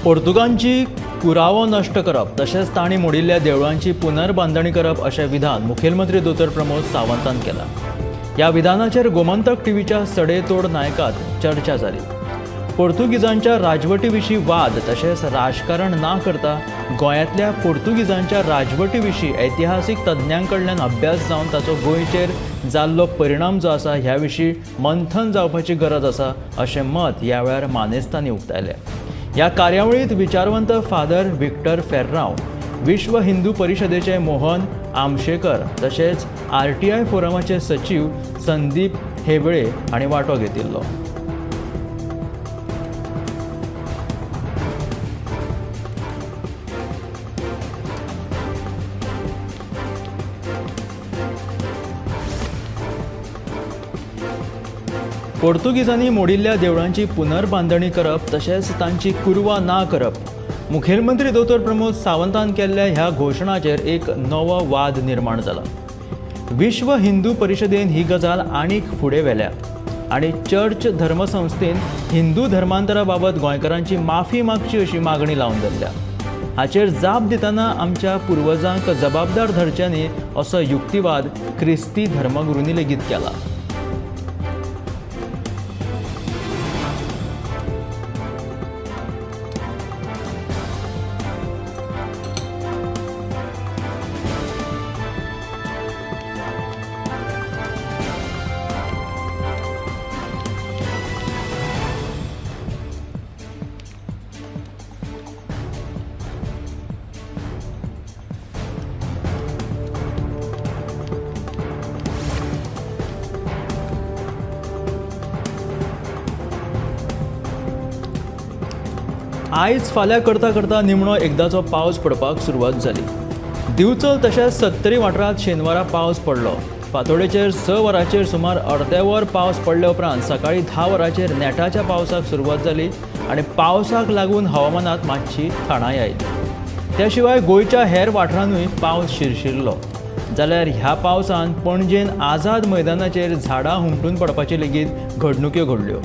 पोर्तुगांची कुरावो नश्ट करप तशेंच तांणी मोडिल्ल्या देवळांची पुनर्बांदणी करप अशें विधान मुखेलमंत्री दोतोर प्रमोद सावंतान केलां. ह्या विधानाचेर गोमंतक टीव्हीच्या सडेतोड नायकात चर्चा जाली. पोर्तुगीजांच्या राजवटी विशीं वाद तशेंच राजकारण ना करता गोंयांतल्या पोर्तुगीजांच्या राजवटी विशीं ऐतिहासीक तज्ञां कडल्यान अभ्यास जावन ताचो गोंयचेर जाल्लो परिणाम जो आसा ह्या विशीं मंथन जावपाची गरज आसा अशें मत ह्या वेळार मानेस्तांनी उक्तायलें. ह्या कार्यावळींत विचारवंत फादर विक्टर फेर्रांव, विश्व हिंदू परिशदेचे मोहन आमशेकर तशेंच आरटीआय फोरमाचे सचीव संदीप हेबळे हांणी वांटो घेतिल्लो. पोर्तुगीजांनी मोडिल्ल्या देवळांची पुनर्बांदणी करप तशेंच तांची कुरवा ना करप मुखेलमंत्री दोतोर प्रमोद सावंतान केल्ल्या ह्या घोशणाचेर एक नवो वाद निर्माण जाला. विश्व हिंदू परिशदेन ही गजाल आनीक फुडें व्हेल्या आनी चर्च धर्मसंस्थेन हिंदू धर्मांतरा बाबत गोंयकारांची माफी मागची अशी मागणी लावन धरल्या. हाचेर जाप दितना आमच्या पुर्वजांक जबाबदार धरचे न्ही असो युक्तिवाद क्रिस्ती धर्मगुरूंनी लेगीत केला. आयज फाल्यां करता करता निमणो एकदाचो पावस पडपाक सुरवात जाली. दिवचल तशेंच सत्तरी वाठारांत शेनवारा पावस पडलो. फांतोडेचेर 6 वरांचेर सुमार अर्दे वर पावस पडले उपरांत सकाळीं 10 वरांचेर नेटाच्या पावसाक सुरवात जाली आनी पावसाक लागून हवामानांत मातशी थंडाय आयली. त्या शिवाय गोंयच्या हेर वाठारांतूय पावस शिरशिरलो. जाल्यार ह्या पावसान पणजेन आझाद मैदानाचेर झाडां हुमटून पडपाची लेगीत घडणुक्यो घडल्यो.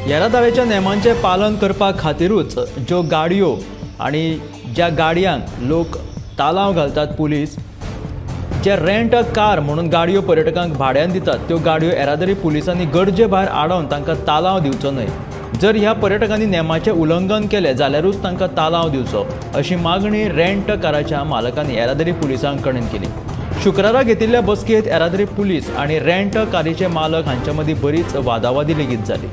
येरादारीच्या नेमांचें पालन करपा खातीरूच ज्यो गाडयो आनी ज्या गाडयांक लोक तालांव घालतात police, J rent a car म्हणून गाडयो पर्यटकांक भाड्यान दितात त्यो गाडयो येरादारी पुलिसांनी गरजे भायर आडोवन तांकां तालांव दिवचो न्हय. जर ह्या पर्यटकांनी नेमाचें उल्लंघन केलें जाल्यारूच तांकां तालांव दिवचो अशी मागणी रेंट अ काराच्या मालकांनी येरादारी पुलिसां कडेन केली. शुक्रारा घेतिल्ल्या बसकेंत येरादारी पुलीस आनी रेंट अ कारीचे मालक हांचे मदीं बरीच वादावादी लेगीत जाली.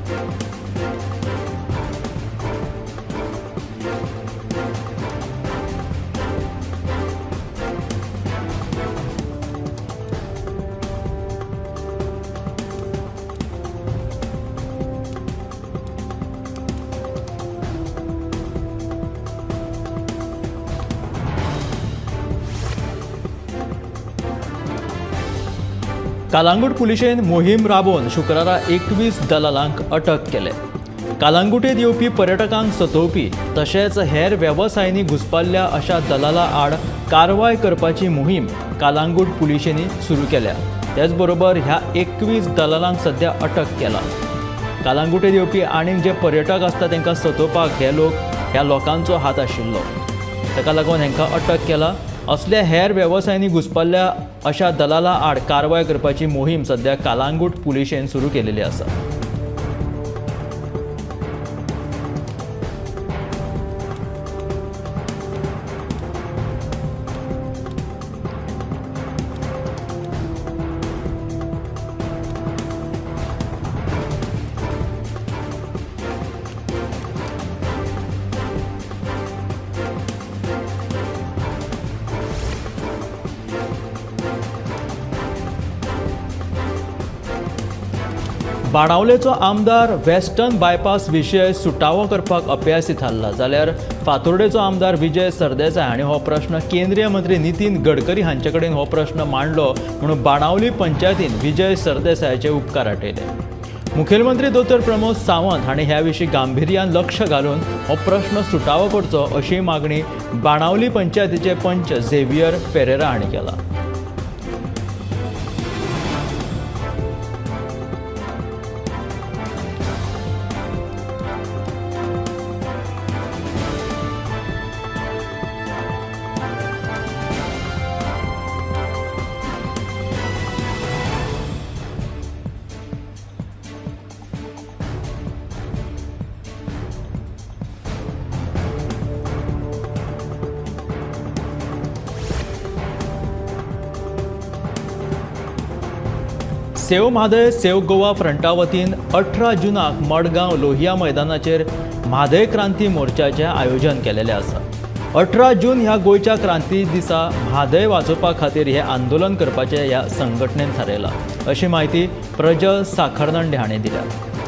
कालांगूट पुलिशेन मोहीम राबोवन शुक्रारा 21 दलालांक अटक केले. कालांगुटेंत येवपी पर्यटकांक सतोवपी तशेंच हेर वेवसायांनी घुसपाल्ल्या अशा दलाला आड कारवाय करपाची मोहीम कालांगूट पुलिशेंनी सुरू केल्या. त्याचबरोबर ह्या 21 दलालांक सध्या अटक केला. कालांगुटेंत येवपी आनीक जे पर्यटक आसता तांकां सतोवपाक हे लोक ह्या लोकांचो हात आशिल्लो, ताका लागून हांकां अटक केला. असल्या हेर वेवसायांनी घुसपाल्ल्या अशा दलाला आड कारवाय करपाची मोहीम सध्या कालांगूट पुलिशेन सुरू केलेली आसा. बाणावलेचो आमदार वेस्टर्न बायपास विशय सुटावो करपाक अपेसी थारला, जाल्यार फातोर्डेचो आमदार विजय सरदेसाय हांणी हो प्रश्न केंद्रीय मंत्री नितीन गडकरी हांचे कडेन हो प्रश्न मांडलो म्हणून बाणावली पंचायतीन विजय सरदेसायाचे उपकार आठयले. मुखेलमंत्री दोतोर प्रमोद सावंत हांणी ह्या विशीं गांभिर्यान लक्ष घालून हो प्रश्न सुटावो करचो अशी मागणी बाणावली पंचायतीचे पंच झेवियर पेरेरा हांणी केला. सेव म्हादय सेव गोवा फ्रंटा वतीन 18 जूनाक मडगांव लोहिया मैदानाचेर म्हादय क्रांती मोर्चाचें आयोजन केलेलें आसा. 18 जून ह्या गोंयच्या क्रांती दिसा म्हादय वाचोवपा खातीर हें आंदोलन करपाचें ह्या संघटनेन थारायलां अशी म्हायती प्रजल साखरदांडे हांणी दिल्या.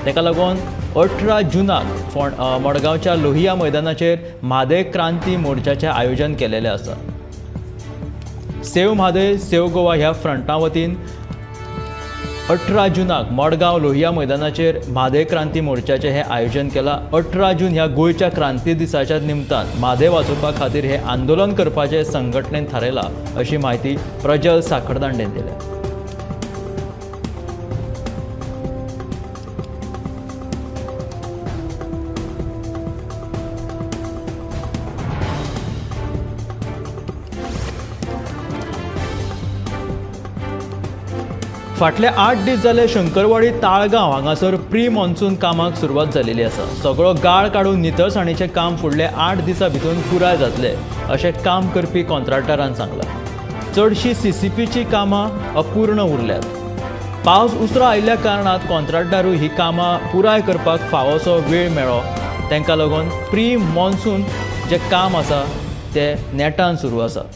ताका लागून 18 जूनाक मडगांवच्या लोहिया मैदानाचेर म्हादय क्रांती मोर्चाचें आयोजन केलेलें आसा. सेव म्हादय सेव गोवा ह्या फ्रंटा वतीन 18 जूनाक मडगांव लोहिया मैदानाचेर म्हादय क्रांती मोर्चाचें हें आयोजन केलां. 18 जून ह्या गोंयच्या क्रांती दिसाच्या निमतान म्हादय वाचोवपा खातीर हें आंदोलन करपाचें संघटनेन थारायलां अशी म्हायती प्रजल साखरदांडेन दिल्या. फाटले 8 दीस जाले शंकरवाडी ताळगांव हांगासर प्री मॉन्सून कामाक सुरवात जालेली आसा. सगळो गाळ काडून नितळसाणीचें काम फुडले 8 दिसां भितर पुराय जातलें अशें काम करपी कॉन्ट्रॅक्टरान सांगलां. चडशीं सीसीपीची कामां अपूर्ण उरल्यात. पावस उसरां आयिल्ल्या कारणान कॉन्ट्रॅक्टरूय ही कामां पुराय करपाक फावोसो वेळ मेळ्ळो. तांकां लागून प्री मॉन्सून जें काम आसा तें नेटान सुरू आसा.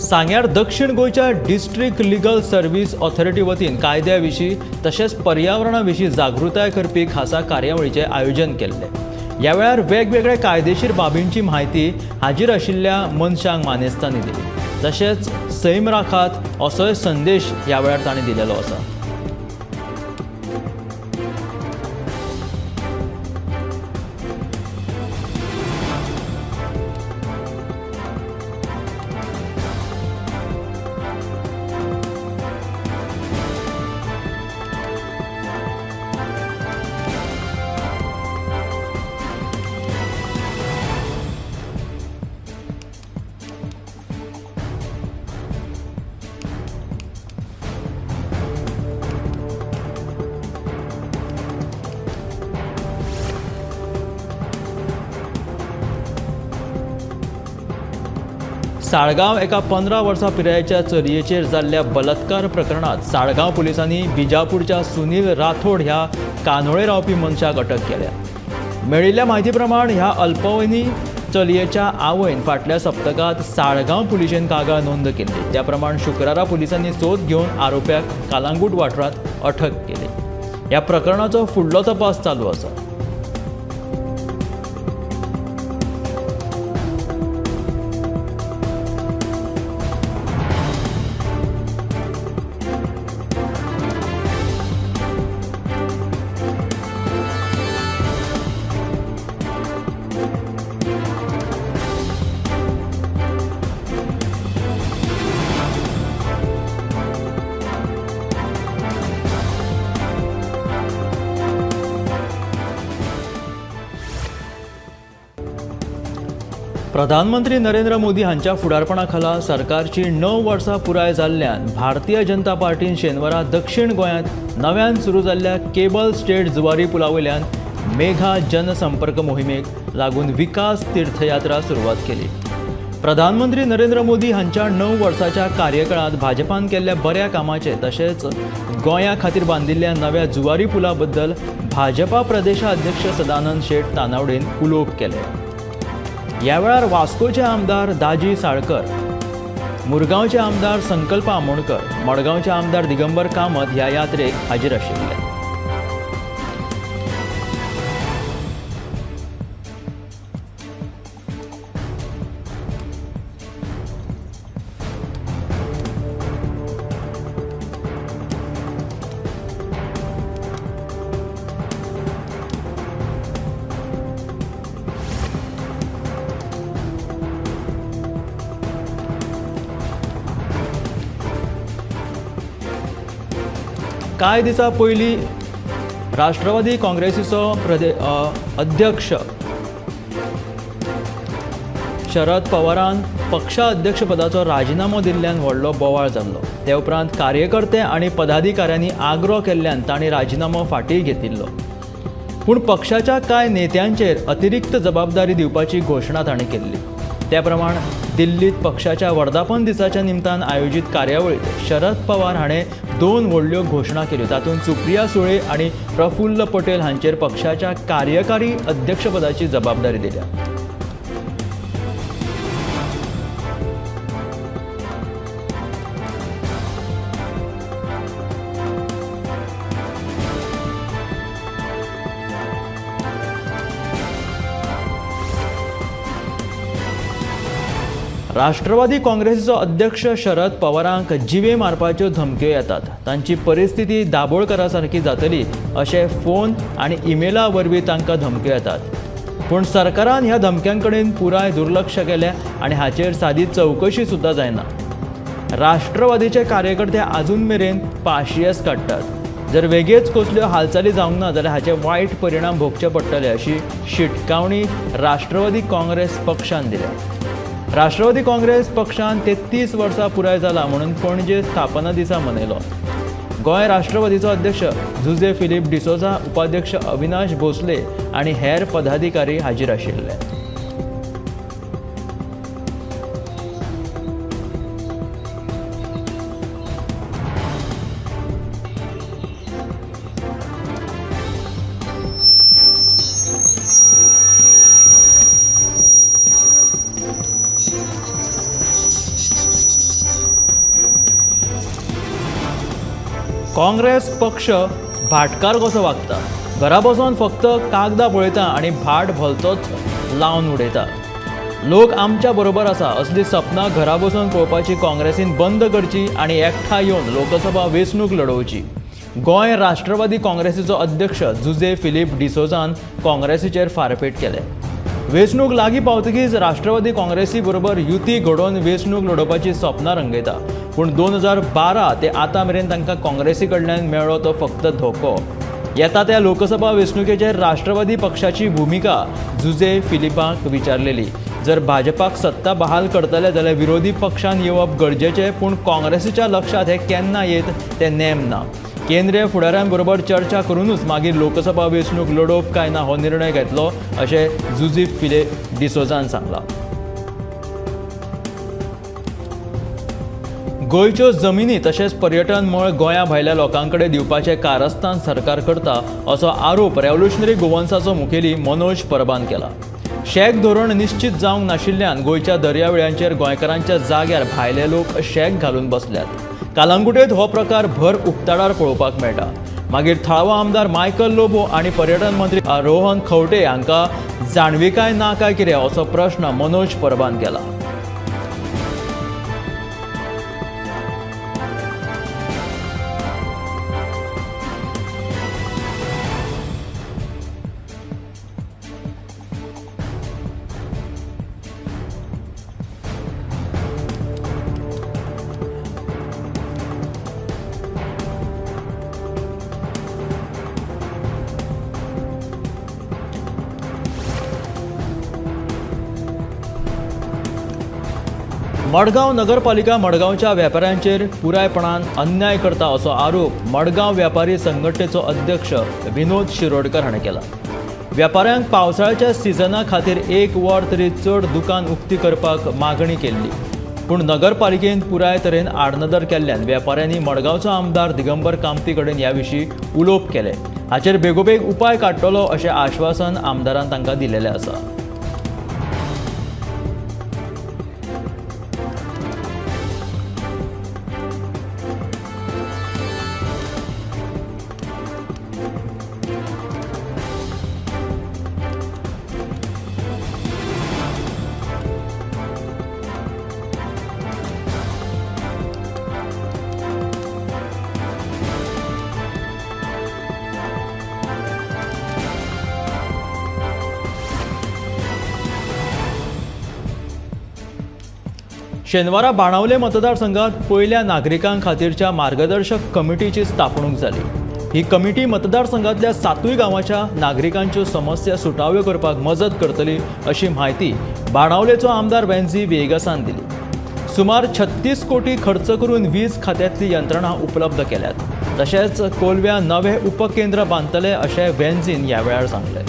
सांग्यार दक्षिण गोंयच्या डिस्ट्रिक्ट लिगल सर्व्हिस ऑथॉरिटी वतीन कायद्या विशीं तशेंच पर्यावरणा विशीं जागृताय करपी खासा कार्यावळीचें आयोजन केल्लें. ह्या वेळार वेगवेगळ्या कायदेशीर बाबींची म्हायती हाजीर आशिल्ल्या मनशांक मानेस्तांनी दिली. तशेंच सैम राखात असोय संदेश ह्या वेळार तांणी दिलेलो आसा. साळगांव एका 15 वर्सां पिरायेच्या चलयेचेर जाल्ल्या बलात्कार प्रकरणांत साळगांव पुलिसांनी बिजापूरच्या सुनील राठोड ह्या कानोळे रावपी मनशाक अटक केल्या. मेळिल्ल्या म्हायती प्रमाण ह्या अल्पवयनी चलयेच्या आवयन फाटल्या सप्तकांत साळगांव पुलिशेन कागाळ नोंद केल्ली. त्या प्रमाण शुक्रारा पुलिसांनी सोद घेवन आरोप्याक कालांगूट वाठारांत अटक केली. ह्या प्रकरणाचो फुडलो तपास चालू आसा. प्रधानमंत्री नरेंद्र मोदी हांच्या फुडारपणा खाला सरकारची 9 वर्सां पुराय जाल्ल्यान भारतीय जनता पार्टीन शेनवारा दक्षिण गोंयांत नव्यान सुरू जाल्ल्या केबल स्टेट जुवारी पुला वयल्यान मेघा जनसंपर्क मोहिमेक लागून विकास तीर्थयात्रा सुरवात केली। प्रधानमंत्री नरेंद्र मोदी हांच्या 9 वर्साच्या कार्यकाळांत भाजपान केल्ल्या बऱ्या कामाचे तशेंच गोंया खातीर बांदिल्ल्या नव्या जुवारी पुला बद्दल भाजपा प्रदेशाध्यक्ष सदानंद शेट तानावडेन उलोवप केलें। ह्या वेळार वास्कोचे आमदार दाजी साळकर, मुरगांवचे आमदार संकल्प आमोणकर, मडगांवचे आमदार दिगंबर कामत ह्या यात्रेक हाजीर आशिल्ले। कांय दिसां पयलीं राष्ट्रवादी काँग्रेसीचो अध्यक्ष शरद पवारान पक्षाध्यक्षपदाचो राजिनामो दिल्ल्यान व्हडलो बोवाळ जाल्लो। ते उपरांत कार्यकर्ते आनी पदाधिकाऱ्यांनी आग्रो केल्ल्यान तांणी राजिनामो फाटीं घेतिल्लो। पूण पक्षाच्या कांय नेत्यांचेर अतिरिक्त जबाबदारी दिवपाची घोशणा तांणी केल्ली। त्या प्रमाण दिल्लीत पक्षाच्या वर्धापन दिसाच्या निमतान आयोजीत कार्यावळीत शरद पवार हाणें 2 व्हडल्यो घोशणा केल्यो। तातूंत सुप्रिया सुळे आनी प्रफुल्ल पटेल हांचेर पक्षाच्या कार्यकारी अध्यक्षपदाची जबाबदारी दिल्या। राष्ट्रवादी काँग्रेसीचो अध्यक्ष शरद पवारांक जिवे मारपाच्यो धमक्यो येतात। तांची परिस्थिती दाबोळकरा सारकी जातली अशें फोन आनी इमेला वरवीं तांकां धमक्यो येतात। पूण सरकारान ह्या धमक्यां कडेन पुराय दुर्लक्ष केलें आनी हाचेर सादी चवकशी सुद्दां जायना। राष्ट्रवादीचे कार्यकर्ते आजून मेरेन पाशियेस काडटात। जर वेगेच कसल्यो हालचाली जावंक ना जाल्यार हाचे वायट परिणाम भोगचे पडटले अशी शिटकावणी राष्ट्रवादी काँग्रेस पक्षान दिल्या। राष्ट्रवादी काँग्रेस पक्षान 33 वर्सां पुराय जाला म्हणून पणजे स्थापना दिसा मनयलो। गोंय राष्ट्रवादीचो अध्यक्ष जुझे फिलीप डिसोजा, उपाध्यक्ष अविनाश भोसले आनी हेर पदाधिकारी हाजीर आशिल्ले। काँग्रेस पक्ष भाटकार कसो वागता, घरा बसून फक्त कागदां पळयता आनी भाट भलतोच लावन उडयता। लोक आमच्या बरोबर आसा असली सपनां घरा बसून पळोवपाची काँग्रेसीन बंद करची आनी एकठांय येवन लोकसभा वेंचणूक लडोवची। गोंय राष्ट्रवादी काँग्रेसीचो अध्यक्ष जुझे फिलीप डिसोजान काँग्रेसीचेर फारपेट केले। वेंचणूक लागीं पावतकीच राष्ट्रवादी काँग्रेसी बरोबर युती घडोवन वेंचणूक लडोवपाची सपनां रंगयता। पूण 2012 ते आतां मेरेन तांकां काँग्रेसी कडल्यान मेळ्ळो तो फक्त धोको। येता त्या लोकसभा वेंचणुकेचेर राष्ट्रवादी पक्षाची भुमिका जुझे फिलिपाक विचारलेली। जर भाजपाक सत्ता बहाल करतले जाल्यार विरोधी पक्षान येवप गरजेचें, पूण काँग्रेसीच्या लक्षांत हें केन्ना येत तें नेम ना। केंद्रीय फुडाऱ्यांबरोबर चर्चा करूनच मागीर लोकसभा वेंचणूक लडोवप काय ना हो निर्णय घेतलो अशें जुझे फिलीप डिसोजान सांगलां। गोंयच्यो जमिनी तशेंच पर्यटन मळ गोंया भायल्या लोकां कडेन दिवपाचें कारस्थान सरकार करता असो आरोप रेव्होल्युशनरी गोवन्साचो मुखेली मनोज परबान केला। शॅक धोरण निश्चित जावंक नाशिल्ल्यान गोंयच्या दर्यावेळांचेर गोंयकारांच्या जाग्यार भायले लोक शॅक घालून बसल्यात। कालांगुटेंत हो प्रकार भर उक्ताडार पळोवपाक मेळटा। मागीर थळावो आमदार मायकल लोबो आनी पर्यटन मंत्री रोहन खंवटे हांकां जाणविकाय ना काय कितें असो प्रश्न मनोज परबान केला। मडगांव नगरपालिका मडगांवच्या वेपाऱ्यांचेर पुरायपणान अन्याय करता असो आरोप मडगांव व्यापारी संघटनेचो अध्यक्ष विनोद शिरोडकर हाणें केला। वेपाऱ्यांक पावसाळ्याच्या सिजना खातीर एक वर तरी चड दुकान उक्ती करपाक मागणी केल्ली, पूण नगरपालिकेन पुराय तरेन आडनदर केल्ल्यान वेपाऱ्यांनी मडगांवचो आमदार दिगंबर कामती कडेन ह्या विशीं उलोवप केलें। हाचेर बेगोबेग उपाय काडटलो अशें आश्वासन आमदारान तांकां दिलेलें आसा। शेनवारा बाणावले मतदारसंघात पयल्या नागरिकां खातीरच्या मार्गदर्शक कमिटीची स्थापणूक जाली। ही कमिटी मतदारसंघातल्या 7 गांवाच्या नागरिकांच्यो समस्या सुटाव्यो करपाक मजत करतली अशी म्हायती बाणावलेचो आमदार वेन्झी व्हिएगासान दिली। सुमार 36 कोटी खर्च करून वीज खात्यांतली यंत्रणा उपलब्ध केल्यात, तशेंच कोलव्या नवे उपकेंद्र बांदतले अशें वेन्झीन ह्या वेळार सांगलें।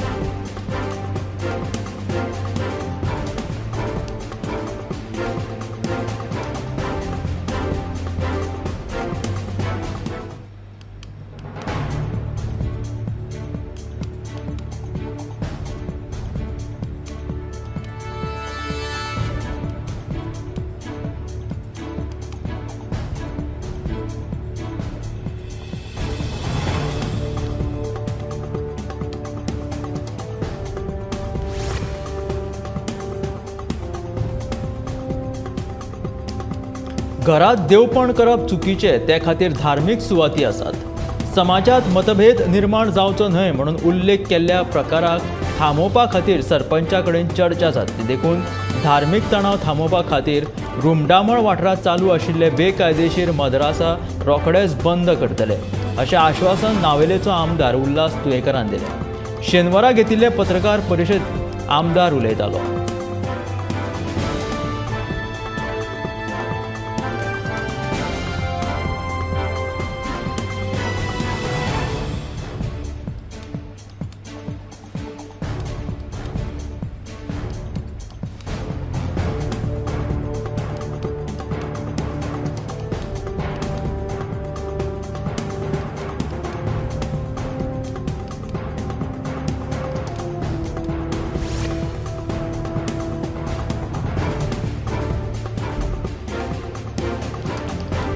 घरात देवपण करप चुकीचें, ते खातीर धार्मीक सुवाती आसात। समाजात मतभेद निर्माण जावचो न्हय म्हणून उल्लेख केल्ल्या प्रकाराक थांबोवपा खातीर सरपंचा कडेन चर्चा जातली। देखून धार्मीक तणाव थांबोवपा खातीर रुमडामळ वाठारांत चालू आशिल्ले बेकायदेशीर मदरासा रोखडेच बंद करतले अशें आश्वासन नावेलेचो आमदार उल्हास तुयेंकारान दिलें। शेनवारा घेतिल्ले पत्रकार परिशदेंत आमदार उलयतालो।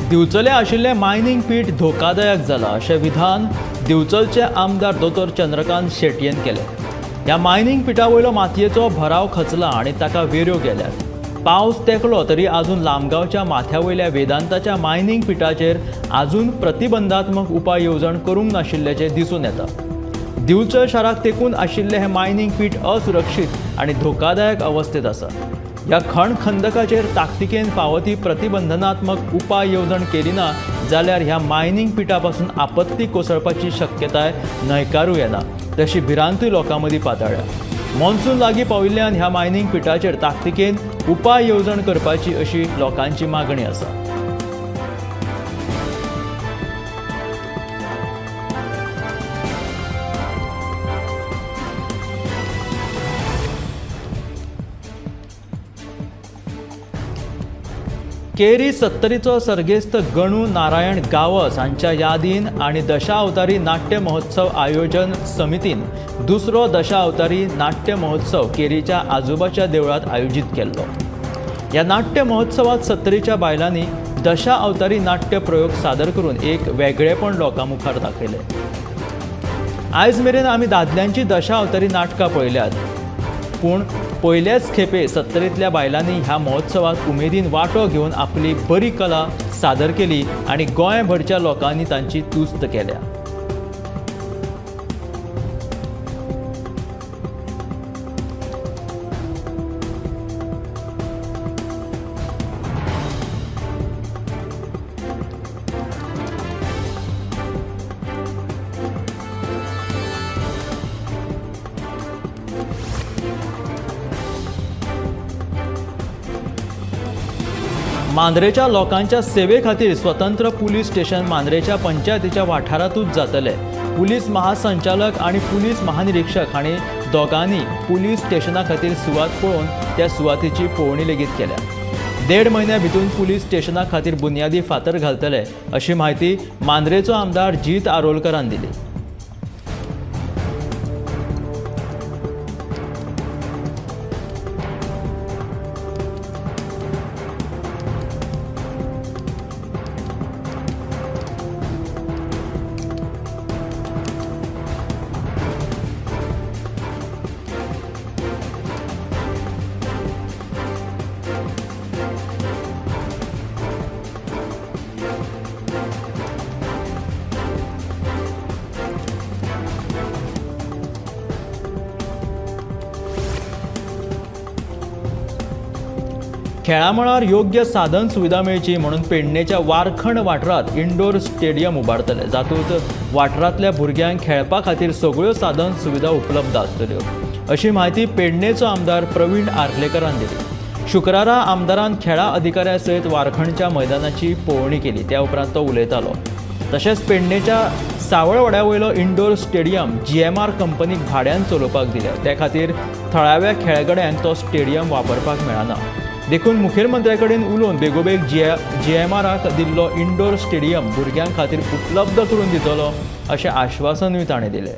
दिवचले आशिल्लें मायनिंग पीठ धोकादायक जाला अशें विधान दिवचलचे आमदार दोतोर चंद्रकांत शेटयेन केलें। ह्या मायनिंग पिठा वयलो मातयेचो भराव खचला आनी ताका वेऱ्यो गेल्यात। पावस तेंकलो तरी आजून लामगांवच्या माथ्या वयल्या वेदांताच्या मायनिंग पिठाचेर आजून प्रतिबंधात्मक उपाय येवजण करूंक नाशिल्ल्याचें दिसून येता। दिवचल शाराक तेंकून आशिल्लें हें मायनिंग पीठ असुरक्षीत आनी धोकादायक अवस्थेंत आसा। ह्या खण खंदकाचेर ताकतिकेन फावो ती प्रतिबंधनात्मक उपाय येवजण केली ना जाल्यार ह्या मायनिंग पिठा पासून आपत्ती कोसळपाची शक्यताय न्हयकारूं येना तशी भिरांतूय लोकां मदीं पातळ्ळ्या। मॉन्सून लागीं पाविल्ल्यान ह्या मायनिंग पिठाचेर ताकतिकेन उपाय येवजण करपाची अशी लोकांची मागणी आसा। केरी सत्तरीचो सर्गेस्त गणू नारायण गावस हांच्या यादीन आनी दशाअवतारी नाट्य महोत्सव आयोजन समितीन दुसरो दशाअवतारी नाट्य महोत्सव केरीच्या आजोबाच्या देवळांत आयोजीत केल्लो। ह्या नाट्य महोत्सवात सत्तरीच्या बायलांनी दशाअवतारी नाट्य प्रयोग सादर करून एक वेगळेपण लोकां मुखार दाखयलें। आयज मेरेन आमी दादल्यांची दशाअवतारी नाटकां पळयल्यात, पूण पयल्याच खेपे सत्तरींतल्या बायलांनी ह्या महोत्सवात उमेदीन वांटो घेवन आपली बरी कला सादर केली आनी गोंयभरच्या लोकांनी तांची तुस्त केल्या। मांद्रेच्या लोकांच्या सेवे खातीर स्वतंत्र पुलीस स्टेशन मांद्रेच्या पंचायतीच्या वाठारांतूच जातले। पुलीस महासंचालक आनी पुलीस महानिरीक्षक हांणी दोगांनी पुलीस स्टेशना खातीर सुवात पळोवन त्या सुवातेची पळोवणी लेगीत केल्या। 1.5 म्हयन्या भितून पुलीस स्टेशना खातीर बुन्यादी फातर घालतले अशी म्हायती मांद्रेचो आमदार जीत आरोलकरान दिली। खेळामळार योग्य साधन सुविधा मेळची म्हणून पेडणेच्या वारखंड वाठारांत इंडोर स्टेडियम उबारतले, जातूंत वाठारांतल्या भुरग्यांक खेळपा खातीर सगळ्यो साधन सुविधा उपलब्ध आसतल्यो अशी म्हायती पेडणेचो आमदार प्रवीण आर्लेकरान दिली। शुक्रारा आमदारान खेळा अधिकाऱ्या सयत वारखंडच्या मैदानाची पळोवणी केली, त्या उपरांत तो उलयतालो। तशेंच पेडणेच्या सावळवाड्या वयलो इंडोर स्टेडियम GMR कंपनीक भाड्यान चलोवपाक दिल्या, त्या खातीर थळाव्या खेळगड्यांक तो स्टेडियम वापरपाक मेळना, देखून मुखेलमंत्र्या कडेन उलोवन बेगोबेग GMRक दिल्लो इंडोर स्टेडियम भुरग्यां खातीर उपलब्ध करून दितलो अशें आश्वासनूय ताणें दिलें।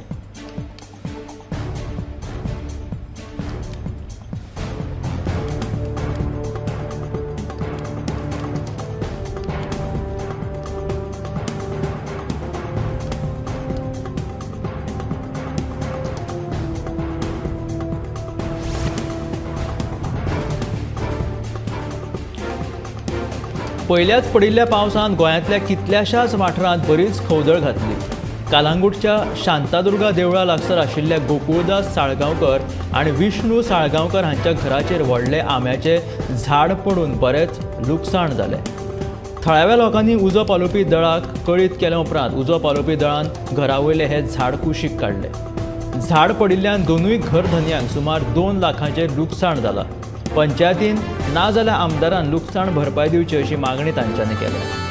पयल्याच पडिल्ल्या पावसान गोंयांतल्या कितल्याशाच वाठारांत बरीच खवदळ घातली। कालांगूटच्या शांतादुर्गा देवळा लागसार आशिल्ल्या गोकुळदास साळगांवकर आनी विष्णू साळगांवकर हांच्या घराचेर व्हडले आंब्याचे झाड पडून बरेंच लुकसाण जालें। थळाव्या लोकांनी उजो पालोवपी दळाक कळीत केल्या उपरांत उजो पालोवपी दळान घरा वयलें हें झाड कुशीक काडलें। झाड पडिल्ल्यान दोनूय घर धनयांक सुमार 2 लाखांचें लुकसाण जालां। पंचायतीन ना जाल्यार आमदारान लुकसाण भरपाय दिवची अशी मागणी तांच्यांनी केल्या।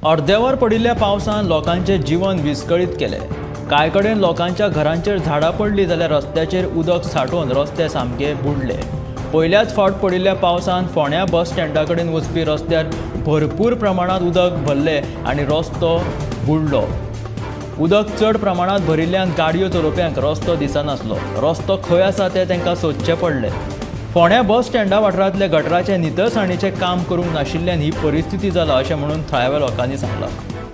अर्देवर पडिल्ल्या पावसान लोकांचें जीवन विस्कळीत केलें। कांय कडेन लोकांच्या घरांचेर झाडां पडलीं जाल्यार रस्त्याचेर उदक सांठोवन रस्ते सामके बुडले। पयल्याच फावट पडिल्ल्या पावसान फोंड्या बस स्टँडा कडेन वचपी रस्त्यार भरपूर प्रमाणांत उदक भरलें आनी रस्तो बुडलो। उदक चड प्रमाणांत भरिल्ल्यान गाडयो चलोवप्यांक रस्तो दिसनासलो। रस्तो खंय आसा तें तांकां सोदचें पडलें। फोंड्या बस स्टँडा वाठारांतल्या गटराचे नितळसाणीचें काम करूंक नाशिल्ल्यान ही परिस्थिती जाला अशें म्हणून थळाव्या लोकांनी सांगलां।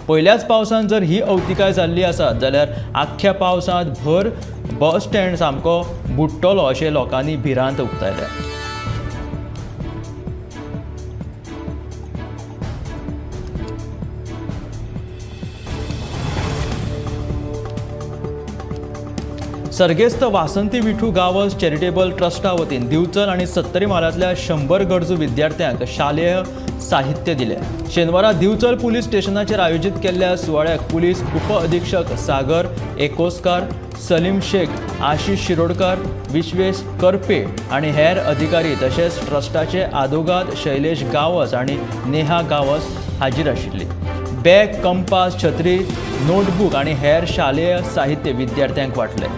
पयल्याच पावसान जर ही अवतिकाय जाल्ली आसा जाल्यार आख्ख्या पावसांत भर बस स्टँड सामको बुडटलो अशें लोकांनी भिरांत उक्तायल्या। सर्गेस्त वासंती विठू गावस चॅरिटेबल ट्रस्टा वतीन दिवचल आनी सत्तरी म्हालांतल्या 100 गरजू विद्यार्थ्यांक शालेय साहित्य दिलें। शेनवारा दिवचल पुलीस स्टेशनाचेर आयोजीत केल्ल्या सुवाळ्याक पुलीस उपअधिक्षक सागर एकोस्कार, सलीम शेख, आशिष शिरोडकर, विश्वेश करपे आनी हेर अधिकारी तशेंच ट्रस्टाचे आदोगाद शैलेश गावस आनी नेहा गावस हाजीर आशिल्ली। बॅग, कंपास, छत्री, नोटबूक आनी हेर शालेय साहित्य विद्यार्थ्यांक वांटलें।